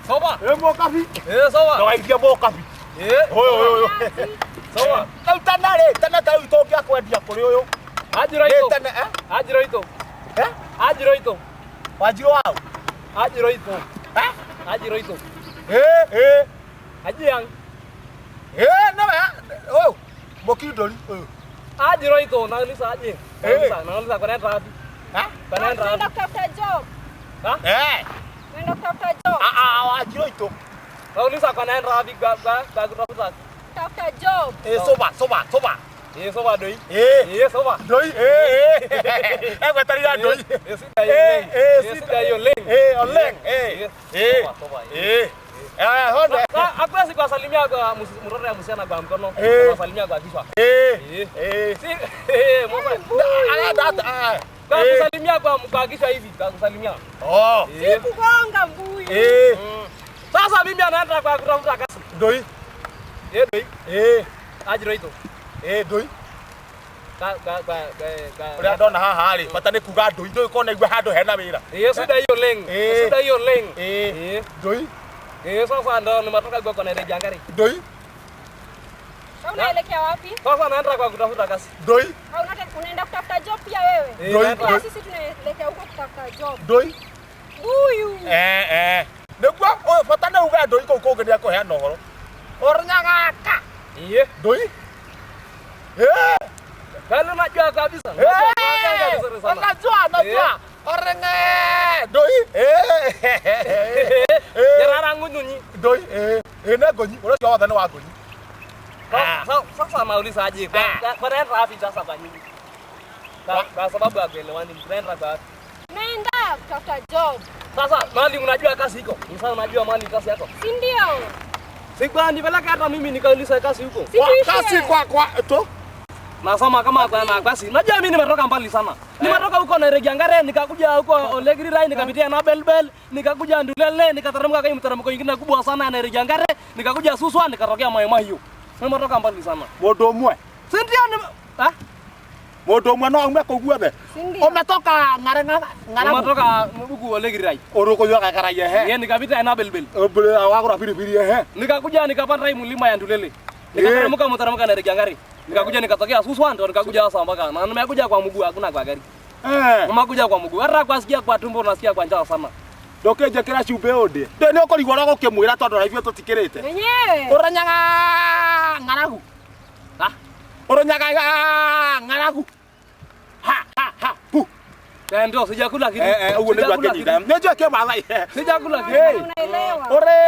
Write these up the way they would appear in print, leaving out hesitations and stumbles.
Soba. Eh, mokabi. Eh, soba. Ndũgaikie mokabi. Eh. Ũyũ ũyũ ũyũ. Soba. Rĩu tene rĩ, tene ta rĩu tũngĩakwendia kũrĩ ũyũ. Ajira Nĩ ito. tene eh? Ajira ito. Eh? Ajira ito. Wanjirũ wau? Ajira ito. Eh? Ajira ito. Eh, eh. Ajiang. Eh, nĩwe. Ũyũ. Mũkindũri ũyũ. Ajira ito nauliza aje. Eh. Nauliza, nauliza kwa nini wapi? Eh? Kwa nini Tunaenda wapi? kutafuta job. Ha? Eh. Tunaenda kutafuta job. Ah ah, wanjirũ itũ. Nauliza kwa nini wapi kwa kwa kwa kutafuta. Kutafuta job. Eh, soba, soba, soba. Eh, soba doi. Eh. Eh, soba. Ndoi. Eh, eh. Egweterire ndoi. Eh, sida Eh, eh, hiyo. Sida hiyo leng. Eh, oleng. Eh. Eh. Soba, soba. Eh. Eh, honde. Hakuwezi kuwasalimia kwa mtoto ya msichana kwa mkono, Eh. anasalimia kwa kichwa. Eh. Eh. Eh. Si eh, mwana. Arenda atĩa? Kwa Eh. kusalimia kwa kichwa hivi, kwa kusalimia. Oh. Eh. Kugonga mbuyu. Eh. Mm. Sasa mimi anaenda kwa kutafuta kazi. Ndoi. Eh, doi. Eh. Ajira ito. Eh, ndoi. Ka ka ka ka. Ũrĩa ndona haha rĩ, bata nĩ kuga ndoi. Ndoi kona igua handũ hena wĩra. Eh, sida hiyo leng. Eh. Sida hiyo leng. Eh. Eh. Ndoi. Eh, sasa ndo nimetoka kwa kwa Nairobi Jangari. Ndoi. Sasa unaelekea wapi? Sasa naenda kwa kutafuta kazi. Ndoi. Au unaenda kutafuta job pia wewe? Eh, Ndoi. naenda. Pia sisi tunaelekea huko kutafuta job. Ndoi. Mbuyu. Eh, eh. Nĩguo ũyũ bata nĩ uge ndoi kũu kũngĩ nĩekũheana ũhoro. Ũrnyagaka. Eh. Ndoi. Eh. Kali unajua kabisa. Unajua Eh. vizuri sana. Unajua, unajua. Orenge. Ndoi. Eh. Eh. Yarara ngunyunyi. Ndoi. Eh. Eh, nĩ ngũnyi. Ũrĩa wothe nĩ wa ngũnyi. Sasa nauliza aje kwa kwa naenda wapi sasa kwa nyinyi? Kwa sababu ya kuelewani tunaenda kwa wapi? Tunaenda kutafuta job. Sasa mali unajua kazi iko. Sasa unajua mali kazi yako. Si ndio? Sikuwa nipeleka hata mimi nikauliza kazi huko. Si tuishe. Kazi kwa tu. Nasoma kama kwa na kazi. Najua mimi nimetoka mbali sana. Nimetoka huko Nairobi Angare, nikakuja huko Olegiri nikapitia na Belbel, nikakuja Ndulele, nikateremka kai mteremko ingine kubwa sana ya Nairobi Angare, nikakuja Suswa, nikatokea Mai Mahiu. Nimetoka mbali sana. Mũndũ ũmwe. Si ndio ni ah? Mũndũ ũmwe no aume kũu guothe. Si ndio? Umetoka ng'are ng'aragu. Nimetoka huku Olegiri. Ũrũkũnyua gakarai ehe. Yeye nikapita na Belbel. Wagũra biribiri ehe. Nikakuja nikapanda hii mlima ya Ndulele. Nikateremka mteremka Nairobi Angare. Nikakuja nikatokea Suswa ndio nikakuja sasa mpaka na nimekuja kwa mguu hakuna kwa gari. Eh. Nimekuja kwa mguu. Hata kwa sikia kwa tumbo nasikia kwa njaa sana. Ndũkĩnjĩkĩra cumbĩ ũndĩe. Ndĩ nĩ ũkũrigwo ũrĩa gũkĩmwĩra tondũ ona ithuĩ tũtikĩrĩte. Wenyewe. Ũranyaga ng'aragu. Ah, Ũranyaga ng'aragu. Ha ha ha. Pu. eh, ndio sijakula kitu. Eh eh ũguo nĩguo Sijakula akĩnyita. kitu. Nĩ njũĩ kĩmathai. Sijakula kitu. Hey. Unaelewa. Ũrĩ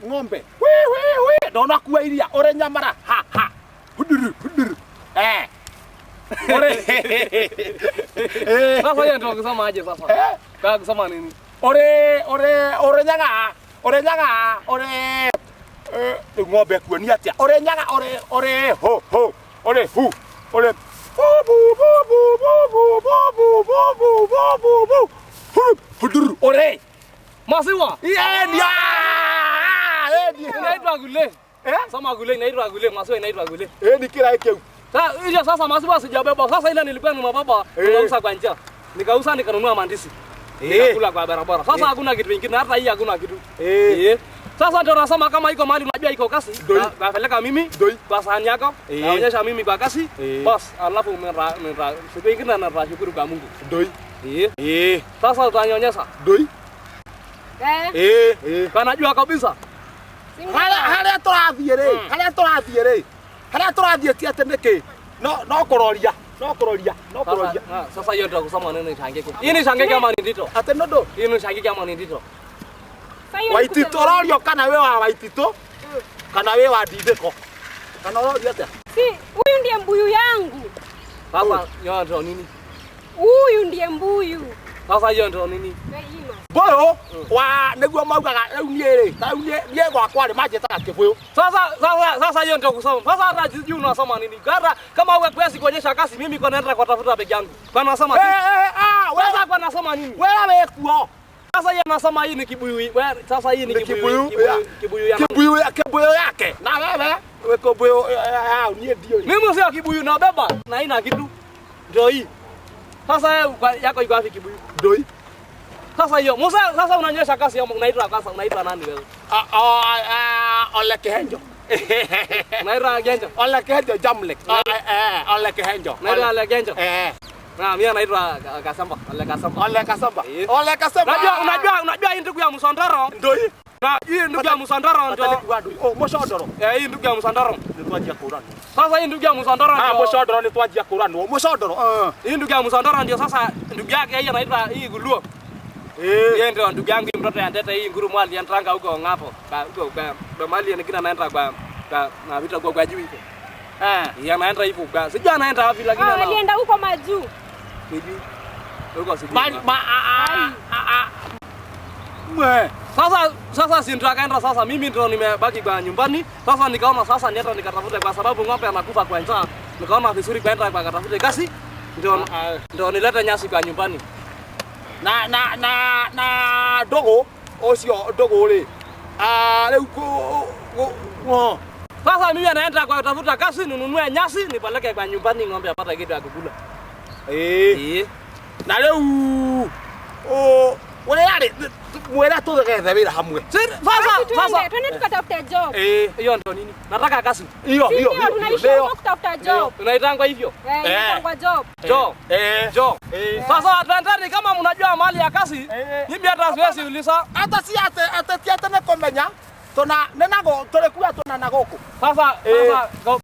ng'ombe. Wi wi wi. Ndonakua iria. Ũrĩ nyamara. Ha ha. Huduru huduru. Eh. Ũrĩ. Eh. Sasa hiyo ndio kusoma aje sasa? Eh. Kwa kusoma nini? Ũrĩ ũrĩ ũrĩ nyaga. Ũrĩ nyaga. Ũrĩ eh rĩu ng'ombe kuonia atĩa? Ũrĩ nyaga ũrĩ ũrĩ ho ho. Ũrĩ hu. Ũrĩ bu bu bu bu bu bu bu bu bu bu bu bu bu. Huru huduru. Ũrĩ. Masiwa. Yenia! Yenia! Inaitwa gule. Eh? Soma gule inaitwa gule, masiwa inaitwa gule. Eh, ni kila kĩu. Sasa hiyo sasa masiwa sijabeba. Sasa ile nilikuwa nimebeba, Eh. nikauza kwa njia. Nikauza nikanunua mandisi. Eh. Nikakula kwa barabara. Sasa hakuna kitu kingine, hata hii hakuna kitu. Eh. Eh. Sasa ndio nasema kama iko mali unajua iko kasi, Ndoi. napeleka mimi Ndoi. kwa sahani yako, Eh. naonyesha mimi kwa kasi. Eh. Bas, alafu mimi siku ingine nashukuru kwa Mungu. Ndoi. Eh. Eh. Sasa utanionyesha. Ndoi. Eh. Eh. Eh. Kwa najua kabisa. Si ndio? Harĩa harĩa tũrathiĩ rĩ, harĩa tũrathiĩ rĩ, harĩa tũrathiĩ ti atĩ nĩkĩ? No no kũroria, no kũroria, no kũroria. Sasa, sasa hiyo ndio kusema nini shangeke. Hii ni shangeke ama ni ndito? Atĩ nũndũ Hii ni shangeke ama ni ndito? Sasa hiyo ni Waititũ kusema- ũrorio kana wĩ wa Waititũ kana wĩ wa Ndindĩko kana ũrorio atĩa? Si huyu ndiye mbuyu yangu. Sasa hiyo ndio nini? Huyu ndiye mbuyu. Sasa hiyo ndio nini? Wewe ima. Mbũyũ wa nĩguo maugaga rĩu niĩ rĩ, ta rĩu niĩ niĩ gwakwa rĩ manjĩtaga kĩbũyũ. Sasa sasa sasa hiyo ndio kusoma. Sasa hata sijui unasoma nini. Hata kama wewe kwesi kuonyesha kasi mimi kwa naenda kutafuta peke yangu. Kwa nasoma Eh si. eh ah wewe Sasa kwa nasoma nini? wewe wĩ kuo. Sasa yeye anasema hii ni kibuyu. Wewe sasa hii ni Ni kibuyu. kibuyu, Kibuyu kibuyu ya nani? Kibuyu ya kibuyu yake. Na wewe wĩ kibuyu ya niĩ ndiũĩ. Mimi sio kibuyu nabeba na ina kitu. Ndio hii. Sasa wewe yako iko wapi kibuyu? Ndoi. Sasa hiyo Musa, sasa unanyesha kasi unaitwa kasa, unaitwa nani wewe? Ole Kihenjo. Unaitwa Genjo. Ole Kihenjo Jamlek. Ole Kihenjo. Unaitwa Ole Genjo. Eh. Na mimi naitwa Kasamba, Ole Kasamba. Ole Kasamba. Eh. Ole Kasamba. Unajua hii ndugu ya Musondoro. Ndio hii. Na hii ndugu ya Musondoro ndio. Oh, Musondoro. Eh, hii ndugu ya Musondoro. Nĩ twanjia kũranwo. Sasa hii ndugu ya Musondoro Ah, ndio. Musondoro nĩ twanjia kũranwo. Musondoro. Eh. Hii ndugu ya Musondoro ndio sasa ndugu yake hii anaitwa hii Guluo. Eh. Yeye ndio ndugu yangu mtoto ya Ndete hii nguru mwali anatranga huko ngapo. Kwa huko kwa mali nyingine anaenda kwa na vita kwa juu huko. Eh. Yeye anaenda hivyo kwa. Sijui anaenda wapi lakini Ah, ana. alienda huko majuu. Sijui. Huko sijui. Ma ma a a a. Mwe. Sasa si ndio akaenda sasa, mimi ndio nimebaki kwa nyumbani. Sasa nikaona sasa nienda nikatafute kwa sababu ng'ombe anakufa kwa njaa. Nikaona vizuri kwenda kwa katafute kazi ndio nilete nyasi kwa nyumbani. Na na na na ndogo ucio ndogo ri. Ah, riu ku Sasa mimi anaenda kwa kutafuta kazi ninunue nyasi nipeleke kwa nyumbani ng'ombe apate kitu ya kukula. Eh. Eh. Na riu o uria ri mwira tuthethe wira hamwe. Sasa sasa Twende tukatafute job. Eh. hiyo ndio nini? Nataka kazi. Iyo Si iyo. ndio tunaishi huko kutafuta job. Unaitangwa hivyo? Eh, inaitangwa job. Jo. Eh. Jo. Eh. Sasa twendeni kama mnajua mali ya kazi. Mimi hata siwezi uliza. Ata si ate ate ti ate nĩ kũmenya tuna nĩ nago tũrĩ kuga tuna na gũkũ. Sasa sasa